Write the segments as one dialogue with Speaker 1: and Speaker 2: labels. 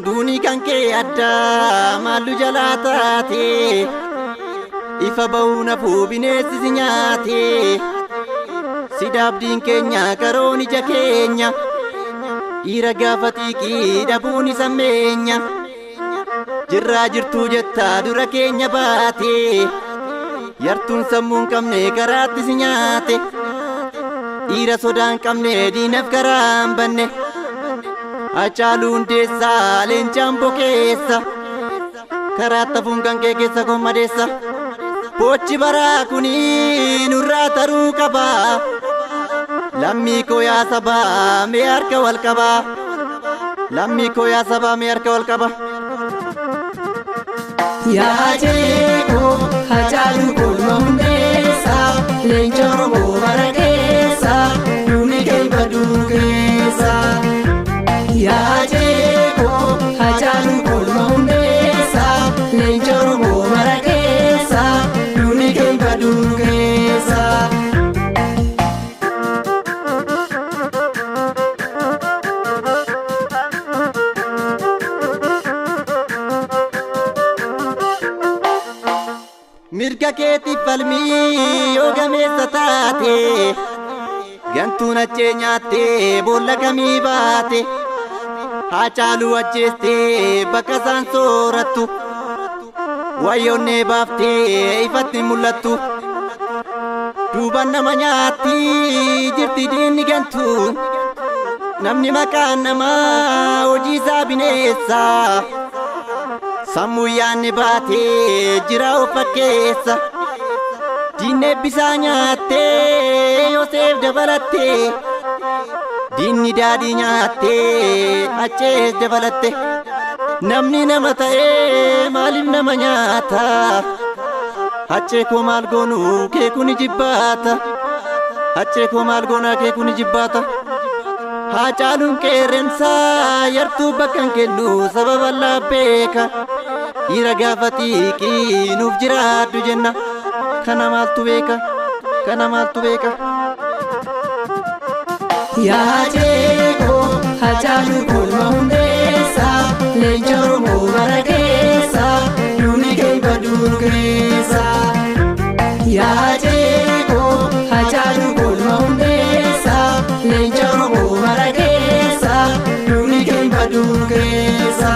Speaker 1: Duuni kan kee addaa maallu jalaa taate ifa ba'uu nafuu bineensi si nyaate sidaabdiin keenya karoon ija keenya dhiira gaafa xiiqii dhabuun isa meenya jirraa jirtuu jettaa dura keenya baate yartuun sammuu hin qabne karaatti si nyaate dhiira sodaa hin qabne diinaf karaa hin banne Hacaaluu Hundeessaa leencaan bokeessa karaa tafuun kan kee keessa kommadeessa Boochi baraa kuni nurraa taruu qaba lammii koo yaa sabaa mee harka wal qaba lammii koo yaa sabaa mee harka wal qaba.
Speaker 2: Yaa Jeekoo Hacaaluu Kolma Hundeessaa leenca Oromoo bara keessa duuni kee baduu keessa. Yaa Jeekoo Hacaaluu Kolma Hundeessaa leenca Oromoo bara keessa duuni kee baduu keessa.
Speaker 1: Mirga keetiif falmii yoo gameessa taate gantuun achee nyaattee boolla kamii baate Hacaaluu ajjeestee bakka isaan soorattu wayyoonnee baaftee ifatti mul'attu duuban nama nyaatti jirti diinni gantu namni maqaan namaa hojii isaa bineessa sammuu yaanni baatee jira of fakkeessa diinni eebbisaa nyaattee Yoseef dabalattee diinni daadhii nyaattee achees dabalatte namni nama ta'ee maaliif nama nyaata Hacee koo maal goonuu kee kuni jibbaata Hacee koo maal goonaa kee kuni jibbaata Hacaaluun qeerrensaa yartuu bakka hin kennu sababa beeka dhiira gaafa xiiqii nuuf jiraadhu jenna kana maaltu beeka kana maaltu beeka.
Speaker 2: Yaa Jeekoo Hacaaluu Kolma Hundeessaa leenca Oromoo bara keessa duuni kee baduu keessa. Yaa Jeekoo Hacaaluu Kolma Hundeessaa leenca Oromoo bara keessa duuni kee baduu keessa.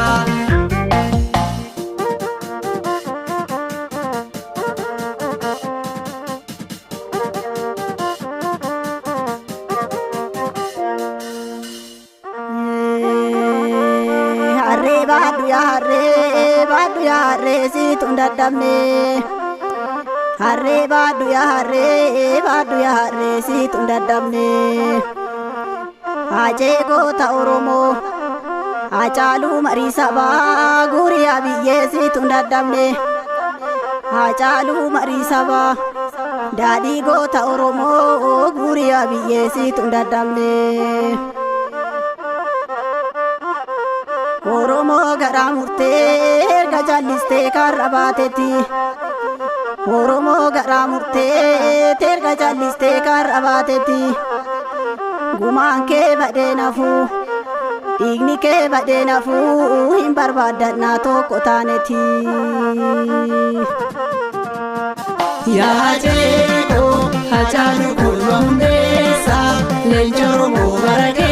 Speaker 3: Harree baadhu yaa harree baadhu yaa harree siituun dadhabne. Harree baadhu yaa harree baadhu yaa harree siituun dadhabne. Hacee goota Oromoo Hacaaluu marii sabaa guuriyaa biyyee siituun dadhabne. Hacaaluu marii sabaa daadhii goota Oromoo guuriyaa biyyee siituun dadhabne. Oromoo garaa murtee erga jallistee karra baatetti. Oromoo garaa murtee erga jallistee karra baatetti. Gumaan kee badhee nafuu dhiigni kee badhee nafuu hin barbaaddannaa tokko taanetti.
Speaker 2: Yaa Jeekoo Hacaaluu Kolma Hundeessaa leenca Oromoo bara keessa.